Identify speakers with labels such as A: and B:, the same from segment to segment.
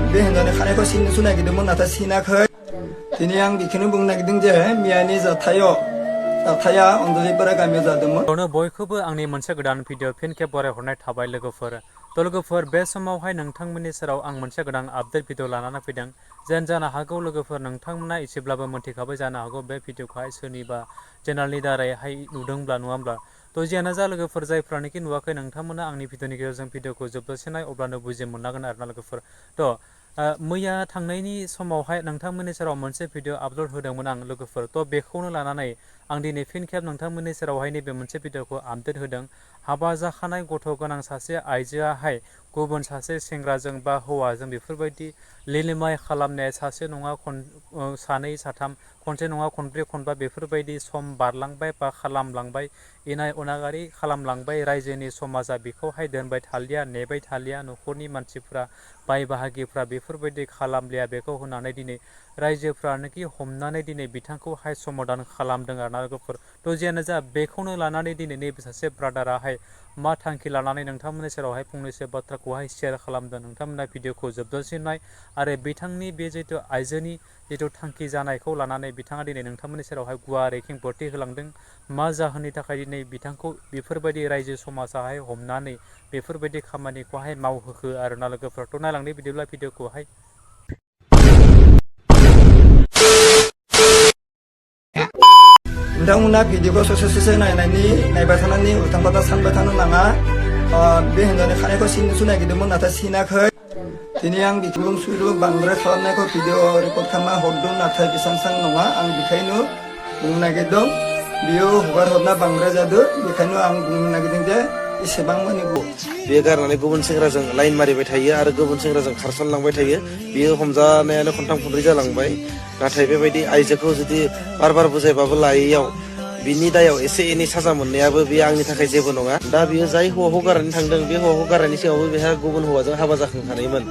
A: बेहिनजावनि खानायखौ सिननो सुनागिरदोंमोन नाथाय सिनाखै दिनै आं बेखौनो बुंनो नागिरदों जे मियानि जाथाया अनजलिपारा गामियाव जादोंमोन।
B: बयखौबो आंनि मोनसे गोदान भिडिअ फिन खेब बरायहरनाय थाबाय लोगोफोर बे समावहाय नोंथांमोननि सेराव आं मोनसे गोदान आपडेट भिडिअ लानानै फैदों। जेन जानो हागौ लोगोफोर नोंथांमोना एसेब्लाबो मोनथिखाबाय जानो हागौ बे भिडिअखौहाय सोरनिबा चेनेलनि दारैहाय नुदोंब्ला नङा होमब्ला जियानो जा लोगोफोर जायफ्रानोखि नुवाखै नोंथांमोना आंनि भिडिअनि गेजेरजों भिडिअखौ जोबजासे नाय अब्लानो बुजि मोननांगोन आरोना लोगोफोर। मैया थांनायनि समावहाय नोंथांमोननि सेराव मोनसे भिडिअ आपल'ड होदोंमोन आं लोगोफोर। बेखौनो लानानै आं दिनै फिन खेब नोंथांमोननि सेरावहाय नैबे मोनसे भिडिअखौ आपडेट होदों। हाबा जाखानाय गथ' गोनां सासे आइजोआहाय गुबुन सासे सेंग्राजों बा हौवाजों बेफोरबायदि लिलिमाय खालामनाया सासे नङा सानै साथाम खनसे नङा खनब्रै खनबा बेफोरबायदि सम बारलांबाय बा खालामलांबाय इनाय अनागारि खालामलांबाय। रायजोनि समाजा बेखौहाय दोनबाय थालिया नेबाय थालिया न'खरनि मानसिफ्रा बाय बाहागिफ्रा बेफोरबायदि खालामलिया बेखौ होनानै दिनै रायजोफ्रानोखि हमनानै दिनै बिथांखौहाय समादान खालामदों आरोना लोगोफोर। जियानो जा बेखौनो लानानै दिनै नैबे सासे ब्रादाराहाय मा थांखि लानानै नोंथांमोननि सेरावहाय फंनैसो बाथ्राखौहाय शेयार खालामदों। नोंथांमोना भिडिअखौ जोबजासिम नाय आरो बिथांनि बे जिथु आइजोनि जिथु थांखि जानायखौ लानानै बिथाङा दिनै नोंथांमोननि सेरावहाय गुवारै खेंफोरथि होलांदों। मा जाहोननि थाखाय दिनै बिथांखौ बेफोरबायदि रायजो समाजाहाय हमनानै बेफोरबायदि खामानिखौहाय मावहोखो आरोना लोगोफोर। नायलांदो बिदिब्ला भिडिअखौहाय।
A: नोंथांमोना भिडिअखौ ससे नायबाय थानानै उल्थां फाल्थां सानबाय थानो नाङा। बे हिनजावनि खानायखौ सिननो सुनागिरदोंमोन नाथाय सिनाखै दिनै आं बिखौ सुरु बांद्राय खालामनायखौ भिडिअ रेकर्ड खालामना हरदों नाथाय बेसां नङा। आं बेखायनो बुंनो नागिरदों बियो हगार हरना बांद्राय जादों। बेखायनो आं बुंनो नागिरदों जे एसेबां माने
C: बियो गारनानै गुबुन सेंग्राजों लाइन मारिबाय थायो आरो गुबुन सेंग्राजों खारसनलांबाय थायो। बियो हमजानायानो खनथाम खनब्रै जालांबाय। नाथाय बेबायदि आइजोखौ जुदि बार बुजायबाबो लायैयाव बिनि दायाव एसे एनै साजा मोननायाबो बे आंनि थाखाय जेबो नङा। दा बियो जाय हौवाखौ गारनानै थांदों बे हौवाखौ गारनायनि सिगाङावबो बेहा गुबुन हौवाजों हाबा जाखांखानायमोन।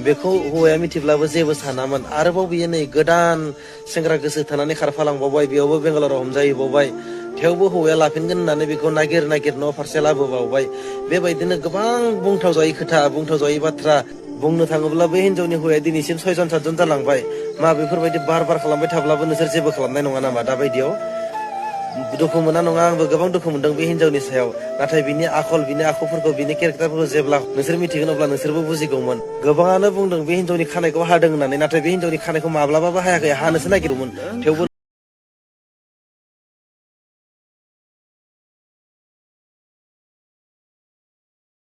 C: बेखौ हौवाया मिथिब्लाबो जेबो सानामोन। आरोबाव बियो नै गोदान सेंग्रा गोसो थानानै खारफालांबावबाय। बेयावबो बेंगालराव हमजाहैबावबाय। थेवबो हौवाया लाफिनगोन होननानै बेखौ नागिर न' फारसे लाबोबावबाय। बेबायदिनो गोबां बुंथाव जायै खोथा बुंथाव जायै बाथ्रा बुंनो थाङोब्ला बे हिनजावनि हौवाया दिनैसिम 6 जन 7 जन जालांबाय। मा बेफोरबायदि बार खालामबाय थाब्लाबो नोंसोर जेबो खालामनाय नङा नामा? दा बायदियाव दुखु मोना नङा आंबो गोबां दुखु मोनदों बे हिनजावनि सायाव। नाथाय बिनि आखल बिनि आखुफोरखौ बिनि केरेक्टारफोरखौ जेब्ला नोंसोर मिथिगोन अब्ला नोंसोरबो बुजिगौमोन। गोबाङानो बुंदों बे हिनजावनि खानायखौ हादों होननानै। नाथाय बे हिनजावनि खानायखौ माब्लाबाबो हायाखै, हानोसो नागिरदोंमोन। थेवबो